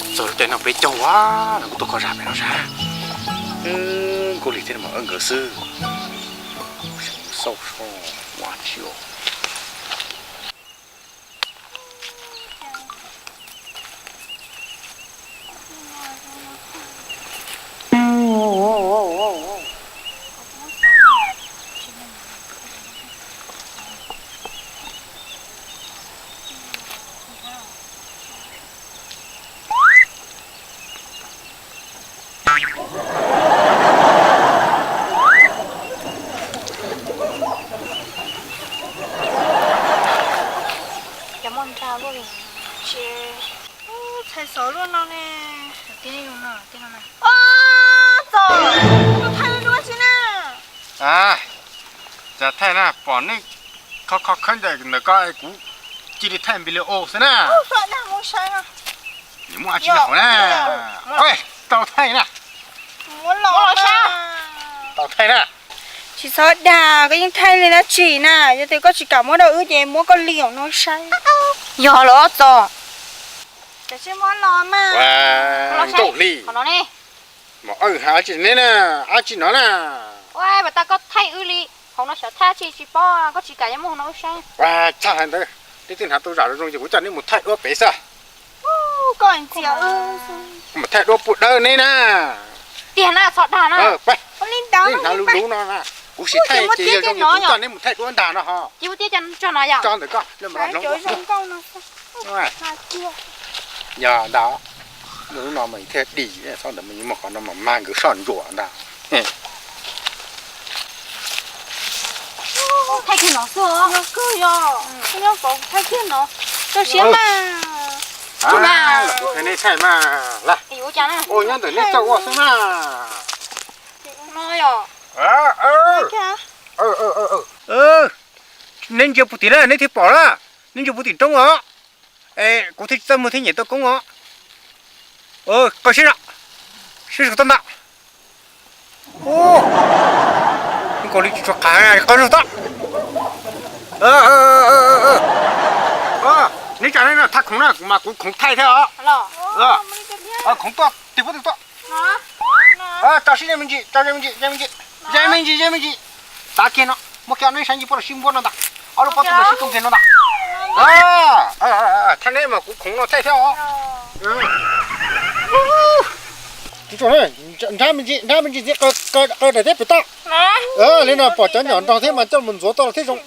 Txog lub caij noj peb caug a, los kuv tuaj kho zam pem no sav. Nkauj Lis thiab Mos Wb nkawd xwb. Xauj so ua tsi os. Cov muaj nra luaj li. Tsis txhais xov luaj no ne. Tij no, tij no. Txom, tus thaij duab tsi na. Cas thaij na, pom nej kho kho khawb ntawm ntawm ko kuv cia li thaij npis li o xwb na. Xov dag mus saib no. Nws muaj dab tsi nyob hauv na? Tau thaij na. Muab los saib. Tau thaij na. Tsis txhob dag, koj yeej thaij li dab tsi na? Yog tias koj tsis kam muab rau wb ces muab koj li hauv no saib. Yog los Txom. Kav tsij muab los mas. Nkauj Lis, Mos Wb hais dab tsi ne na? Dab tsi no na? Ua, puas tas koj thaij wb li hauv no xyov thaij dab tsi tsis paub, koj tsis kam yuav muab hauv no wb saib. Ua, txhob hais ntawd, twb twb hnav tau zam zoo zoo ces kuv coj neb mus thaij duab pem xwb. Koj ntxias wb. Mus thaij duab puas dawb neb na. Tiag na, txhob dag na. Neb hnav lub lub no na. Kuv sim thaij ces yog zoo ces kuv coj neb mus thaij duab ntag no ho. Tso ntawm koj. Yog ntag, lub lub no mas thiaj dim, txhob ntawd mas yuav muab qhov no mas mag nkawd soj ntsuam ntag. Thaij kiag no xwb. Yog kawg yog, nyob pov thaij kiag no. Rau siab mas. Kuv thaij mas lawm. Ua nyob ntawm nej txawj ua xwb mas. No yog. Neb ntsia puag tim na, neb thiaj pom na. Neb ntsia puag tim roob os. Kuv thiaj txawj muag thiab nyem tuaj koob os. Qw sib no, sib sum toj ntag. Nkaus li tsis tshua qab, qw zog tod. Neb tsa neb no thaj khoom na mas kuv khoom thaij thiab os. Khoom tuaj, tig puab tig tuaj. Tso sib ze me ntsis, tso ze me ntsis, ze me ntsis, ze me ntsis, ze me ntsis. Tav kiag no, muab kiag neb saib ntsis puab los sib npuab no ntag. Ob lub pob tw los sib koog kiag no ntag. Thaij neb mas kuv khoom no thaij thiab os. Nrab me ntsis, nrab me ntsis ntxiv, qw daim teb pem toj. Li no pom cov nyom nrog thiab mas coj mus ntxuav tau los thiab zoo.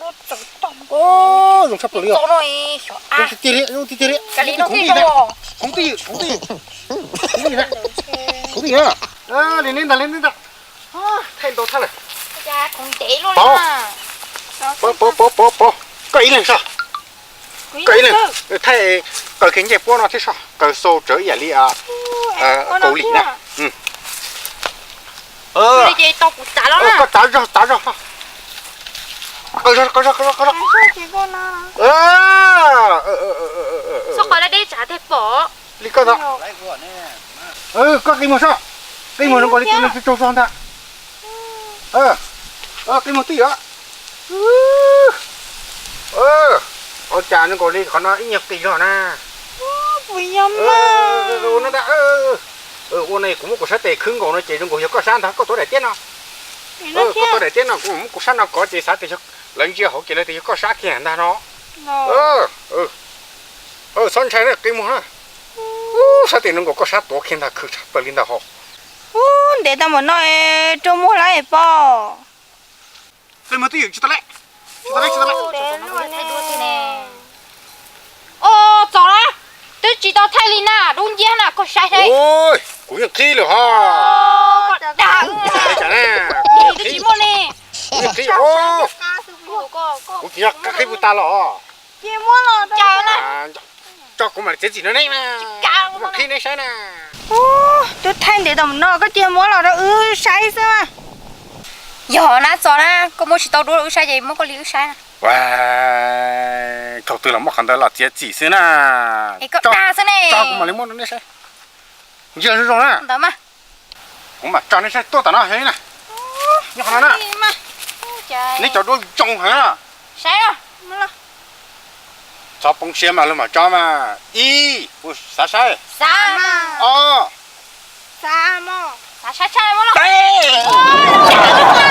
Zoo tshaj plaws li os. Zoo tiag tiag li, zoo tiag tiag li. Khoom twj ywm, khoom twj ywm, khoom twj ywm na. Li neb ntag, li neb ntag. Thaij ntau tshaj lawm. Pov, pov, pov, pov, pov. Koj ib leeg soj. Koj ib leeg thaij, qaws kiag ncej puab no thiab soj, qaws xau tsawv ib yam li Kaus Lim na. Koj tsav zog, tsav zog. Li koj ntag. Koj qi muag soj, qi muag zoo nkaus li tus neeg tsaug zog ntag. Qi muag twj ywm. Ua cas zoo nkaus li qhov no ib nyuag qis zog na. Ua no ntag. Ua no kuv muab kuv sab tes khwb nkaus no ces zoo nkaus yog koj sab ntag, koj tuav daim tiab no. Koj tuav daim tiab no, kuv muab kuv sab no kov ces xav tias lawv ntsia hauv ces lawv tias yog koj sab kiag ntag no. Txhob ntshai na, qi muag na. Sab tes zoo nkaus koj sab tuav kiag ntag, khwv tshaj plaws li ntag hos. Ub, ntev tau npaum no rau muag lawm pog. Qi muag twj ywm tsis tau lawm. Tsis tau lawm, tsis tau lawm. Ua, Txom na, twb tsis tau thaij li na, dub nciab na, koj saib saib. Kuv yeej qhib lawm hos. Koj dag, twb tsis muaj ne. Kuv yeej qhib, kuv tsis yog qhib puag ta los. Tso kuv mam li txiav txim no ne, kuv mam qhib neb saib na. Twb thaij ntev tau mus no koj cia muab los rau wb saib xwb mas. Yog na Txom na, koj muab tsis tau duab rau wb saib ces muab koj li wb saib na. Thaum twg los muab qhov ntawd los txiav txim xwb na. Koj dag xwb ne. Tso kuv mam li muab rau neb saib. Ntsia zoo zoo na. Ntawd mas. Kuv mam tso neb saib tuaj tom no heev na. Nyob qhov no na. Neb cov duab zoo heev na. Saib os. Txhob poob siab mas, lug mam tso mas. Ib, kuv xav saib. Ob, xav saib saib.